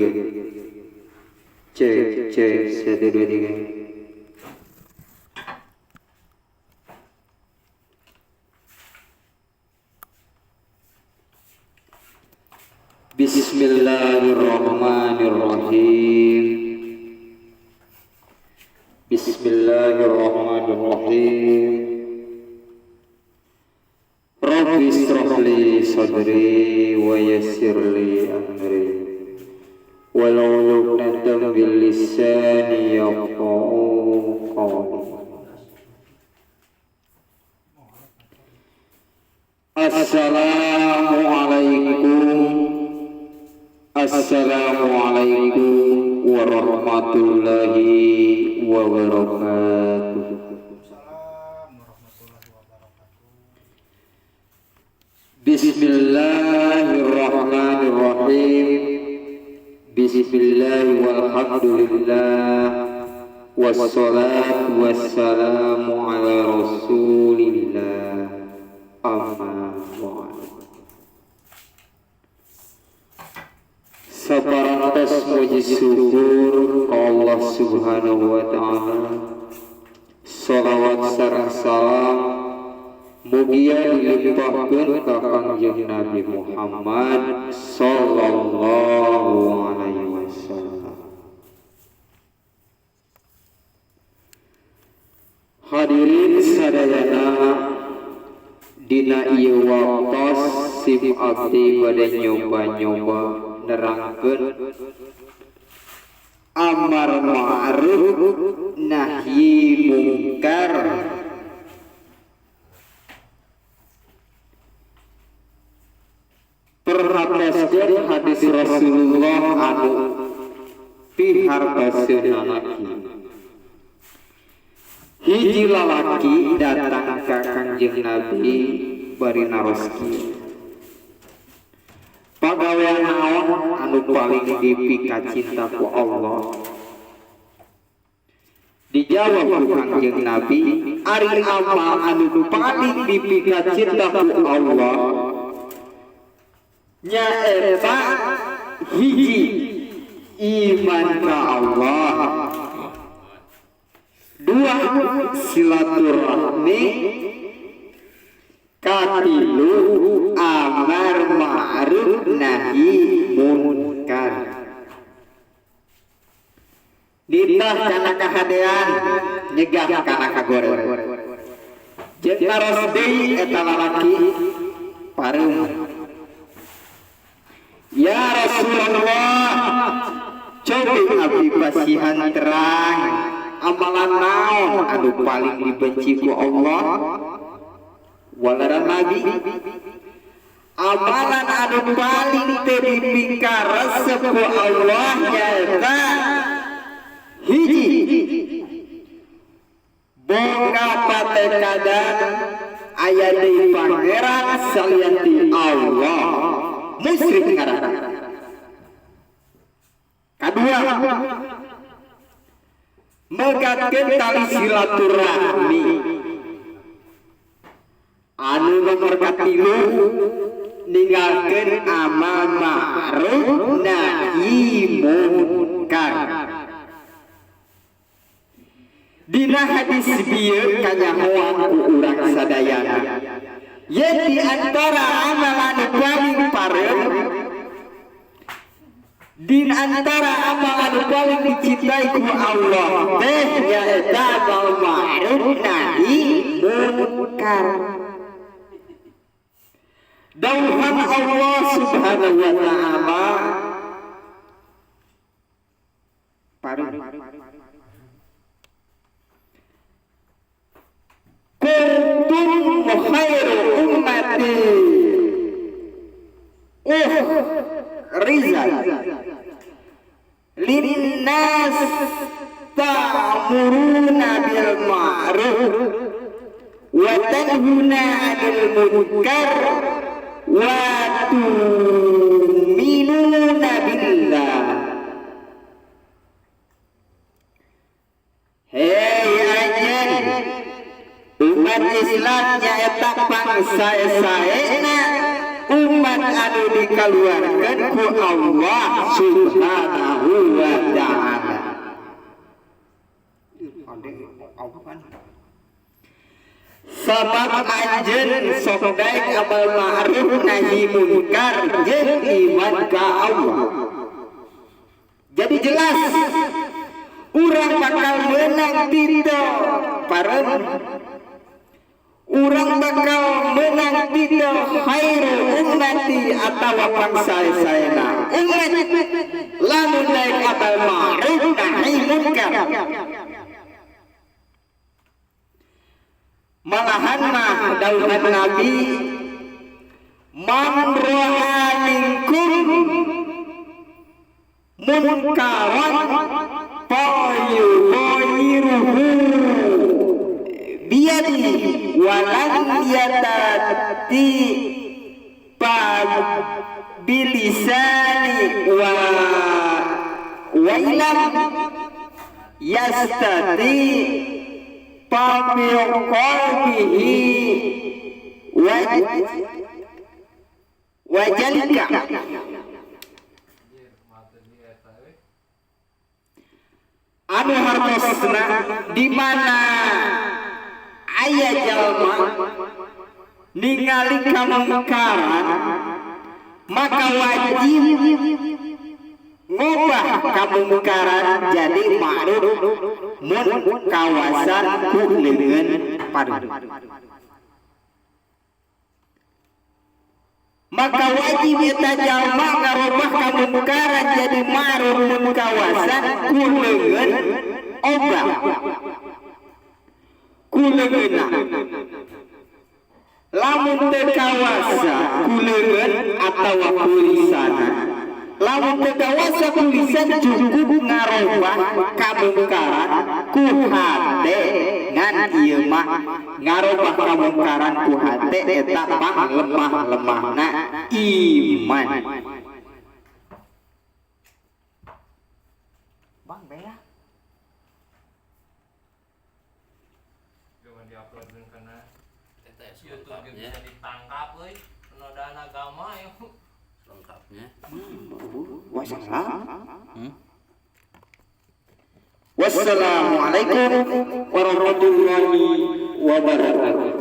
3. Cek cek 1 2 3. Bismillahirrahmanirrahim. Bismillahirrahmanirrahim. Rabbi israh li sadri wa yassir li amri wahlul 'uqdatam min lisani yafqahu qawli. Assalamualaikum. Assalamualaikum warahmatullahi wabarakatuh. Bismillahirrahmanirrahim. Bismillah walhamdulillah wassalatu wassalamu ala rasulillah. Amma ba'd. Saparantos muji syukur ka Allah Subhanahu wa ta'ala. Salawat sareng salam mugia dilimpahkeun ka Kangjeng Nabi Muhammad sallallahu alaihi wasallam. Hadirin sadayana, dina ieu waktos sim abdi bade nyoba-nyoba nerangkeun amar ma'ruf nahi mungkar. Perhatoskeun hadis Rasulullah anu pihartoseun lalaki. Hiji lalaki datang ka Kangjeng Nabi bari naros kieu. Pagawean naon anu paling dipikacinta ku Allah? Dijawab ku Kangjeng Nabi, ari amal anu paling dipikacinta ku Allah nyaeta hiji iman ka Allah, dua silaturahmi, katilu amar ma'ruf nahi munkar. Ditah kana kahadean, nyegah kana kagoreng. Jeung naros deui eta lalaki pareum. Ya Rasulullah, cobi abdi pasihan terang amalan naon anu paling dibenci ku Allah? Walaran Nabi, amalan anu paling teu dipikaresep ku Allah nyaeta hiji boga patekadan aya deui pangeran salian ti Allah, musyrik ngaranna. Kadua, megatkeun tali silaturahmi. Anu nomor katilu, ninggalkeun amal ma'ruf nahi munkar. Dina hadis bieu kanyahoan ku urang sadayana, yen di antara amal anu paling pareum, di antara amal anu paling dicintai ku Allah teh nyaeta amal ma'ruf nahi munkar. Dawuhan Allah Subhanahu wa ta'ala pareum. Kuntum khairu ummati ukhrijat linnas ta'muruna bil ma'ruf wa tanhuna 'anil munkar wa tu'minuna billah. Hei anjeun umat Islam nyaeta pangsae-saena umat umat anu dikaluarkeun ku Allah Subhanahu wa ta'ala. Sabab anjeun sok daek amal ma'ruf nahi munkar jeung iman ka Allah. Jadi jelas urang bakal menang titel parem, urang bakal menang titel khairul ummati atawa pangsae-saena umat lamun daek amal ma'ruf nahi munkar. Malahan mah dauhan Nabi man ro'a minkum munkaran falyughayyirhu biyadihi walam yatati bilisani wa ilam yastati qalbihi wajalika. Anu hartosna di mana aya jalma ningali kamungkaran maka wajib ngubah kamungkaran jadi ma'ruf mun kawasan ku leungeun pareum. Maka wajib eta jalma ngarubah kamungkaran jadi ma'ruf mun kawasan ku leungeun obah ku leungeunna. Lamun teu kawasa ku leungeun atawa ku lisana, lamun teu kawasa ku lisan cukup ngarobah kamungkaran ku hate ngan ieu mah ngarobah kamungkaran ku hate eta pang lemah-lemahna iman. Bang bea jangan diuploadkeun kana YouTube ge bisa ditangkap euy penodaan agama yeuh lengkapnya. Wassalam. Wassalamualaikum warahmatullahi wabarakatuh.